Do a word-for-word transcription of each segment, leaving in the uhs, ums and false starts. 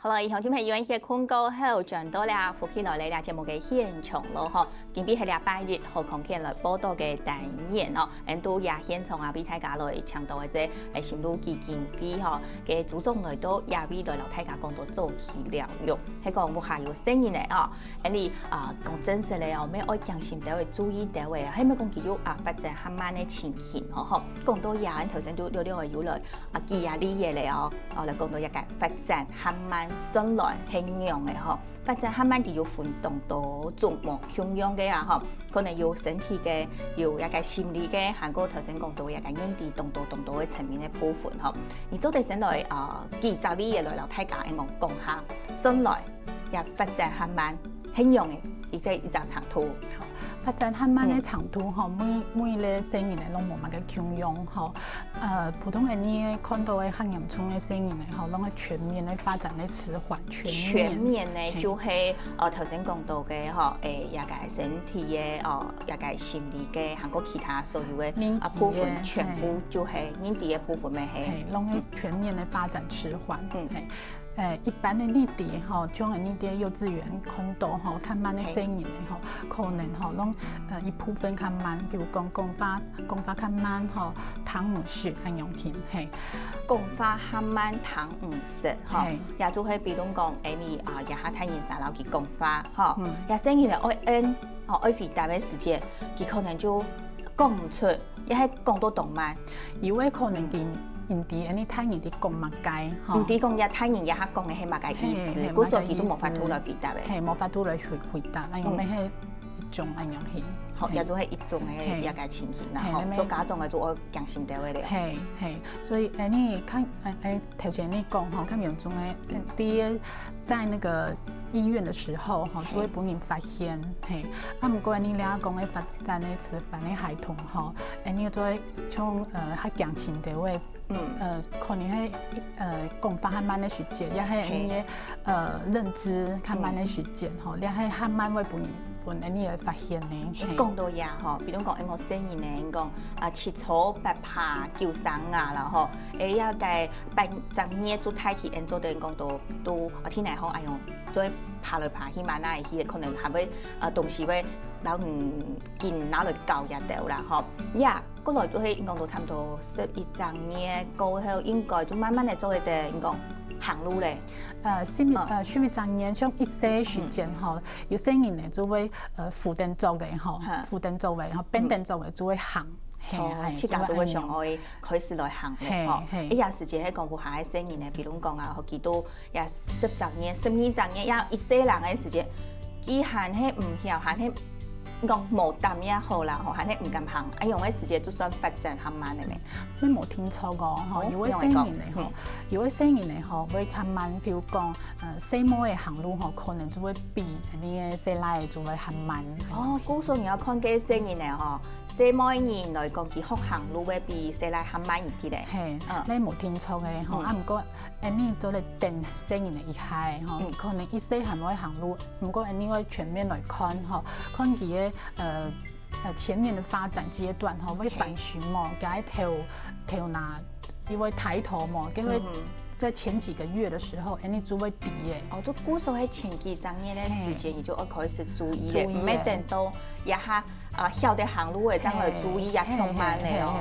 好了，鄉親朋友，歇睏過後，轉到了福氣來了這節目个現場咯吼。今晡日係禮拜日，好康健來報到个單元哦。𫣆都也現場啊，為大家來請到个這，誒，心路基金會吼，个組長來到這位來摎大家講到早期療育。係講屋下有細人个哦，恁呢啊，講真實个哦，愛愛驚心兜个、注意兜个，係毋係講佢有啊發展較慢个情形吼吼。講到這，𫣆頭先都略略个有來啊，舉啊例个咧哦。 哦，來講到這个發展較慢，算來係仰个吼。發展較慢佢有分當多種無共樣个啊吼，可能有身體个，有這个心理个，還過頭先講到這个人體當多當多个層面个部分吼。你做得先來呃舉隻例个來摎大家恁樣講下，算來這發展較慢，係仰个一个一隻程度。 發展較慢个程度吼，每每一个細人仔攏無麼个共樣吼。呃，普通个你看到个較嚴重个細人仔吼，攏係全面个發展个遲緩，全面。全面呢就係呃頭先講到个吼，誒，這个身體个哦，這个心理个，還過其他所有个啊部分，全部就係人體个部分咩係。係，攏係全面个發展遲緩。嗯，係。 誒，一般个你知吼，像你在幼稚園看到吼，較慢个細人仔吼，可能吼，攏呃一部分較慢，比如講講話講話較慢吼，聽毋識恁樣形，係。講話較慢，聽毋識吼，也就係比如講，誒你啊，這下大人儕摎佢講話吼，這細人仔愛應吼，愛回答个時節，佢可能就講毋出，也係講到當慢。有个可能佢毋知恁呢大人在講麼个吼，毋知講這大人這下講个係麼个意思，故所佢都無法度來回答个。係，無法度來回回答，恁樣乜係一種恁樣形。好，也就係一種个這个情形啦吼，做家長个就愛驚心兜个咧。係係，所以誒你看誒誒頭先你講吼，較嚴重个，第一 在那個醫院的時候吼，就會分人發現，係。啊毋過你這講个發展个遲緩个孩童吼，誒你就會像呃較驚心个會，呃可能係呃講話較慢个時節，也係你个呃認知較慢个時節吼，也係較慢會分人分人來發現呢。講到這吼，比如講𫣆細人仔講啊七坐八爬九生牙啦吼，誒這个半隻月就大起，𫣆做得講到都啊天來吼，哎喲 就會爬來爬去嘛，哪會去，可能還會呃東西會摎你緊拿來搞這兜啦吼。呀，過來就係講到差毋多十一隻月過後，應該就慢慢个做得，應該行路咧。呃，十一呃十一隻月，像一歲時間吼，有細人仔就會呃扶等走个吼，扶等走个吼，跛等走个就會行。 自家就會想愛開始來行路吼。一下時節係講屋下个細人仔，比如講啊，佢都也十隻月、十二隻月，也一歲零个時節，佢還係毋曉，還係講無膽也好啦吼，還係毋敢行，恁樣个時節就算發展較慢个咩？乜無定著哦吼，有个細人仔吼，有个細人仔吼會較慢，比如講呃細妹仔行路吼，可能就會比你个細倈仔就會較慢。哦，故所你愛看該細人仔吼， 細妹人來講，佢學行路會比細倈較慢一息咧。係，該無定著个吼，啊毋過恁呢做得等細人仔一下吼，可能一歲還毋會行路，毋過恁呢愛全面來看吼，看佢个呃呃前面的發展階段吼，會反彈無，佢个頭頭那，佢會抬頭無，佢會在前幾個月的時候，恁呢就會知个。哦，就故所係前幾隻月个時間，你就愛開始注意个，毋係等到這下 啊曉得行路个，正來注意也較慢个哦。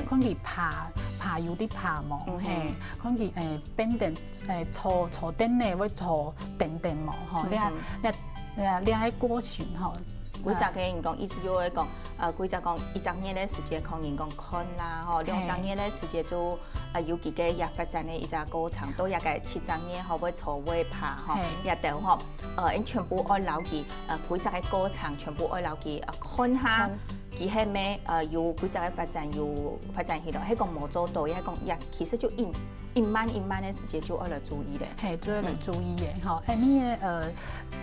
看佢爬爬有在爬無，係，看佢誒變等誒坐坐凳仔會坐定定無吼，這這這這个過程吼。規隻个人講，意思就係講，呃，規隻講一隻月个時間，可能講看啦吼，兩隻月个時間就 啊，有佢个也發展个一隻過程，到這个七隻月吼，會坐會爬吼，這兜吼，呃，𫣆全部愛摎佢，呃，規隻个過程全部愛摎佢，呃，看下，佢係無，呃，有規隻个發展有發展起來，係講無做到，也係講也其實就一一慢一慢个時間就愛來注意咧。係，就愛來注意个吼，誒，你个呃，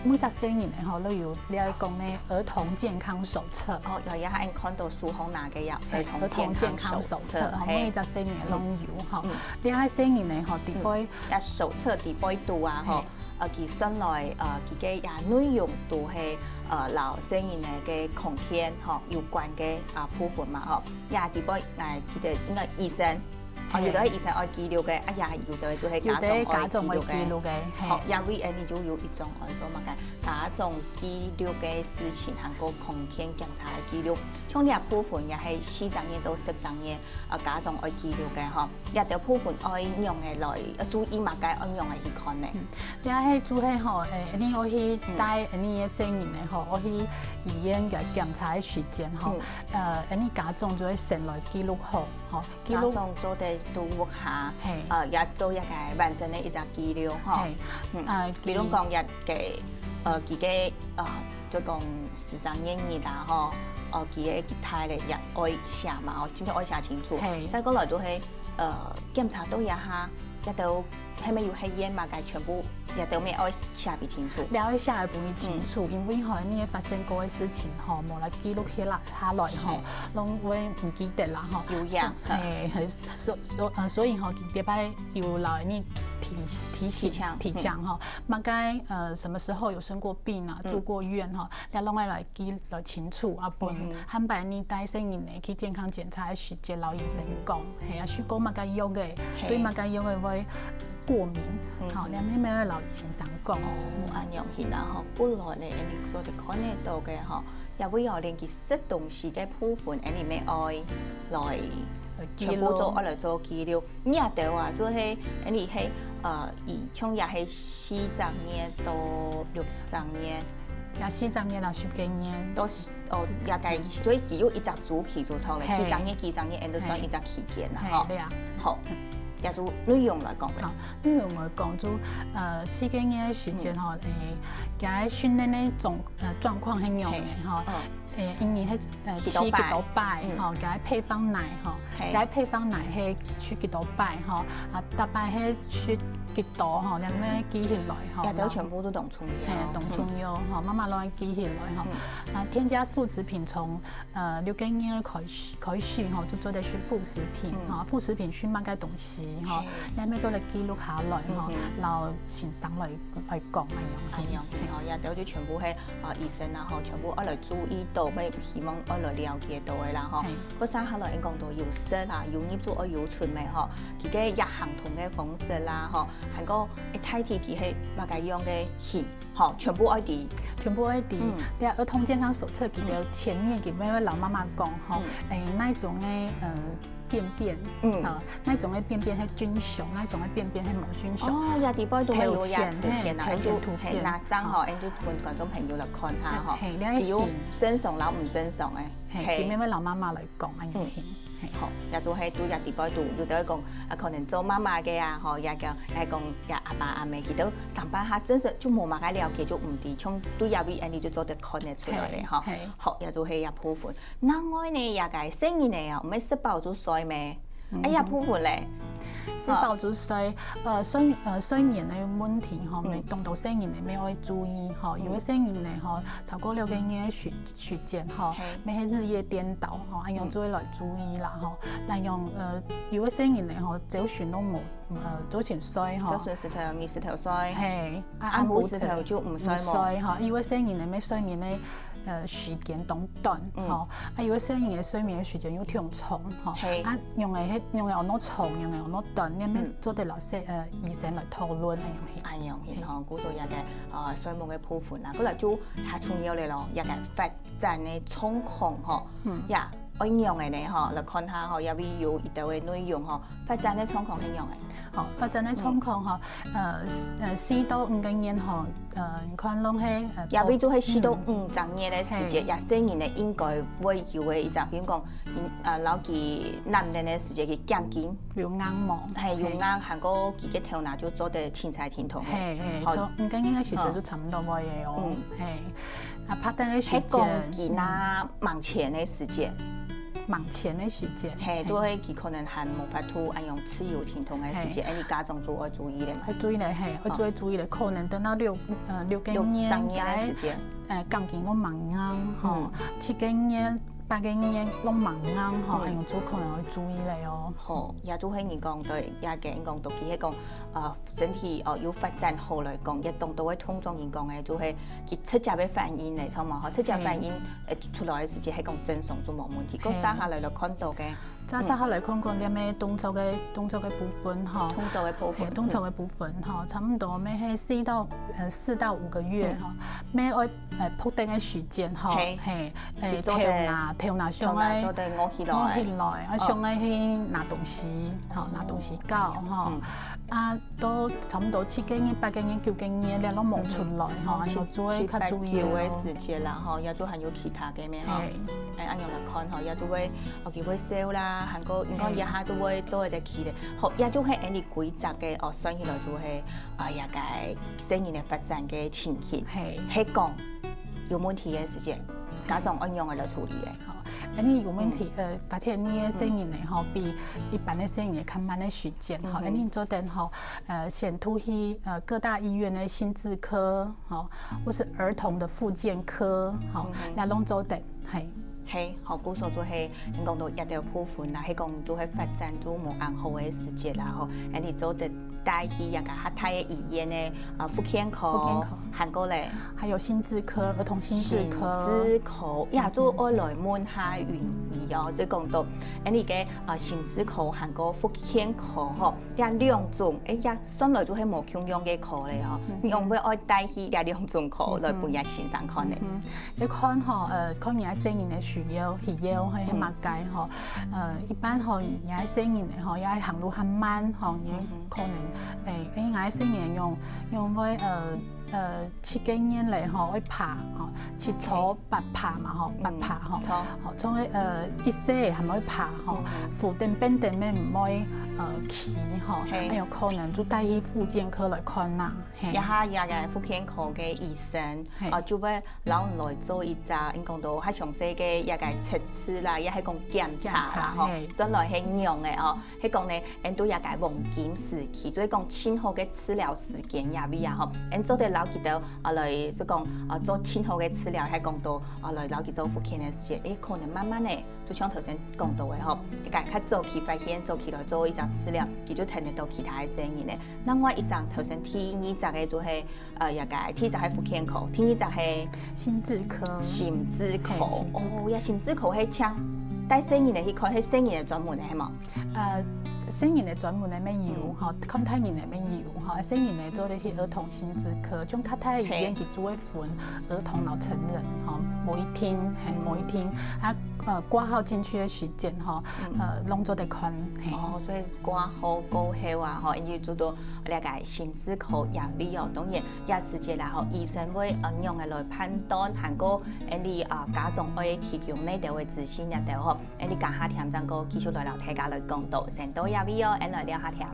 每隻細人仔吼，都有你愛講个兒童健康手冊。哦，有也還看到書項拿个呀，兒童健康手冊，吼，每一隻細人仔攏有。 吼，這个細人仔吼，底背也手冊底背肚啊吼，呃，佢算來呃，佢个也內容都係呃，摎細人仔个康健吼有關个啊部分嘛吼，也底背𠊎記得應該醫生，哦，有个醫生愛記錄个，啊也有个就係家長愛記錄个。有个家長愛記錄个，嘿。好，這位恁樣就有一種愛做麼个，家長記錄个事情，還過康健檢查个記錄。像這部分也係四隻月到十隻月，呃，家長愛記錄个吼。這兜部分愛仰仔來，呃，注意麼个，愛仰仔去看呢？嗯，這係就係吼，誒，恁樣愛去帶恁樣个細人仔吼，愛去醫院个檢查个時間吼，呃，恁樣家長就會先來記錄好，吼。 記錄。家長做得在屋下，嘿。呃，也做一个完整个一隻記錄吼。嘿。嗯，啊，比如講一个，呃，佢个，呃，就講出生年日啊吼，哦，佢个佢大了也愛寫嘛，哦，真正愛寫清楚。嘿。再過來就係，呃，檢查到這下，這兜係毋係有發現麼个，全部這兜乜愛寫分佢清楚。了，愛寫分佢清楚，嗯。因為吼，你發生過个事情吼，無來記錄起來， 下來吼，嘿。攏會毋記得啦吼。有影，所，嘿，所，所，呃，所以吼，特別有老人提，提醒，提醒，提醒吼，嗯。麼个，呃，什麼時候有生過病啊，嗯。住過院吼，你攏愛來記，來清楚啊，分，嗯哼。下擺你帶細人仔去健康檢查个時節，摎醫生講，嘿啊，食過麼个藥个，嘿。對麼个藥个會過敏，嗯哼。吼，你乜愛摎醫生講。哦，恁樣形啊吼，本來呢，你做得看得到个吼， 也會有連佢食東西个部分，恁樣乜愛來，來記錄。全部做，愛來做記錄。這兜啊，就係，恁樣係，呃，以，像也係四隻月到六隻月。也四隻月啦，十個月。都係，哦，是。也該，所以佢有一隻週期就著咧，嘿。幾隻月，幾隻月，恁樣算一隻期間啦，嘿，吼。對啊。好，也就內容來講咧。好，內容來講，就，呃，四個月个時間吼，嗯。誒，佢个訓練个狀，呃，狀況係仰仔，嘿。吼。嗯。 誒，因為係，呃，幾多擺？飼幾多擺，嗯。吼，佢个配方奶，吼，嘿。佢个配方奶係食幾多擺，吼，啊，逐擺係食幾多，吼，你乜記起來，吼，也都全部都當重要。嘿，當重要，吼，媽媽攏愛記起來，吼。嗯。啊，添加副食品從，呃，六個月開始，開始，吼，就做得食副食品，嗯。吼，副食品食麼个東西，吼，嘿。你乜做得記錄下來，吼，嗯哼。摎先生來 來講恁樣。恁樣，吼，這兜就全部係，啊，醫生啊，吼，全部愛來注意到，乜希望愛來了解到个啦，吼。嘿。該接下來講到有食啊，有入就愛有出个，吼，佢个藥行動个方式啦，吼，還過，誒，大體佢係麼个樣个型，吼，全部愛知。全部愛知。嗯。對啊，兒童健康手冊佢个前面佢乜會摎媽媽講，吼，嗯。誒，哪種个，呃， 便便，嗯。啊，哪種个便便係正常，哪種个便便係無正常。哦，這底背都有這圖片啊，頭前，頭前圖片。就，嘿，拿張吼，哦。恁就分觀眾朋友來看下吼。嘿，你愛比如正常摎毋正常个，嘿，嘿。今晡日摎媽媽來講，恁樣。嗯。嘿。好，這就係對這底背都，有兜講，啊，可能做媽媽个啊，吼，也講，也講，也阿爸阿姆，佢兜上班下真實就無麼个了解，就毋知，像對這位恁樣就做得看得出來咧，嘿，吼。嘿。好，這就係這部分。 另外呢，這个細人仔啊，毋係食飽就睡咩？嗯。哎呀，部分咧。食飽就睡，呃，睡，呃，睡眠个問題吼，嗯。當多細人仔乜愛注意吼，嗯。有个細人仔吼，超過六個月个時，時間吼，嘿。乜係日夜顛倒吼，恁樣就愛來注意啦吼。嗯。恁樣，呃，有个細人仔吼，朝晨都無，呃，朝晨睡吼。朝晨時頭，日時頭睡。嘿，啊，暗晡時頭就毋睡無。暗晡時頭就毋睡吼，有个細人仔乜睡眠个 呃，時間當短，嗯。吼，啊，有个細人个睡眠个時間又忒長，吼，嘿。啊，仰仔，仰仔恁長，仰仔恁短，你乜做得摎，嗯。呃，醫生來討論，恁樣形。恁樣形，嘿。吼，故所這个，呃，睡眠个部分啦，過來就較重要个咯，這个發展个狀況，吼，嗯。呀，愛仰仔呢，吼，來看下，吼，這位有一條个內容，吼，發展个狀況係仰仔。 吼，發展个狀況吼，嗯。呃，四，呃，四到五個月吼，呃，你看攏係，呃，這位就係四到五隻月个時節，嗯。這細人仔應該會有个一隻，比如講，嗯，呃，摎佢攬等个時節，佢頸根。有硬無？嘿，有硬，嘿。還過佢个頭那就做得清彩停動个。嘿，嘿，好。從五個月个時節就差不多會个哦。嗯。嘿。 啊，拍等个時間。係講佢那吂錢个時節。吂錢个時間。嘿，嘿。就係佢可能還無法度恁樣自由停動个時節，嘿。恁樣家長就愛注意个嘛。愛注意个，嘿，愛注意，哦。注意个，可能等到六，呃，六個月，六隻月个時間。呃，頸根都吂硬，吼，嗯。七個月、八個月都吂硬，吼，嗯。恁樣就可能愛注意个哦。好，也就係你講對，也个人講到，佢係講，呃， 身體，哦，有發展好來講，也當多个動作人講个，就係佢直接个反應咧，著無？吼，直接反應，嘿。呃，出來个時節，係講正常就無問題。嘿。過接下來就看到个，再下來看看這个動作个動作个部分吼，動作个部分，動作个部分吼，差不多乜係四到呃四到五個月吼，乜愛呃復等个時間吼，係，係，誒頭那頭那想愛做得臥起來，臥起來，啊想愛去拿東西吼，拿東西搞吼，啊都差不多七個月、八個月、九個月，這攏無出來吼，愛做較注意个時節啦吼，也就還有其他个咩吼，誒，恁樣來看吼，也就會。 哦，佢會笑啦，還過應該一下就會做得起來。好，也就係恁樣規則个哦，算起來就係啊，也个細人个發展个情形。係，係講有問題个時節，家長愛仰般來處理个？好，恁樣有問題，呃，發現你个細人呢，吼，比一般个細人較慢个時間，吼，恁樣做得吼，呃，先拖去呃各大醫院个心智科，吼，或是兒童的復健科，吼，來攏做得，係。 係，好，故所就係，你講到這兜部分啦，係講就係發展就無恁好个時節啦吼，恁樣做得帶去這个較大个醫院个啊復健科，復健科，還過咧，還有心智科，兒童心智科，心智科，呀，就愛來問下雲姨哦，就講到，恁樣个啊心智科還過復健科吼，這兩種，誒，這算來就係無共樣个科咧哦，仰般愛帶去這兩種科來分這先生看呢？ 你看吼，呃，看你个細人个需要、需要係係麼个吼，呃，一般吼，你个細人个吼，也行路較慢吼，你可能，誒，誒，𠊎个細人用用會呃呃七個月咧吼，會爬吼，七坐八爬嘛吼，八爬吼，吼，從呃一歲還會爬吼，扶等、搬等乜毋會呃企吼，還有可能就帶去復健科來看啦。 一下這个復健科个醫生，哦，就會摎你來做一隻，應講到較詳細个這个測試啦，也係講檢查啦，吼，算來係仰个哦。係講呢，𠊎兜這个黃金時期，就係講盡好个治療時間這位啊，吼，𠊎做得摎佢兜啊來，就講啊做盡好个治療，係講到啊來摎佢做復健个時間，誒，可能慢慢个，就像頭先講到个吼，佢較早期發現，早期來做一隻治療，佢就聽得到其他个聲音呢。 另外一隻頭先第二隻个就係，呃，這个第一隻係復健科，第二隻係心智科。心智科，哦，呀，心智科係請帶細人仔去看，係細人仔專門个係無？呃，細人仔專門个乜有吼，看大人仔乜有吼，細人仔做得去兒童心智科，像較大个醫院佢就會分兒童摎成人吼，無一定，係無一定啊，呃，掛號進去个時間吼，呃，攏做得看，係。哦，所以 掛號過後啊，吼，因為做到這个心智科這位哦，當然這時節啦，吼，醫生會呃仰仔來判斷，還過恁樣啊家長愛提供哪兜个資訊這兜吼，恁樣等下添正過繼續來摎大家來講到，先到這位哦，恁樣來尞下添。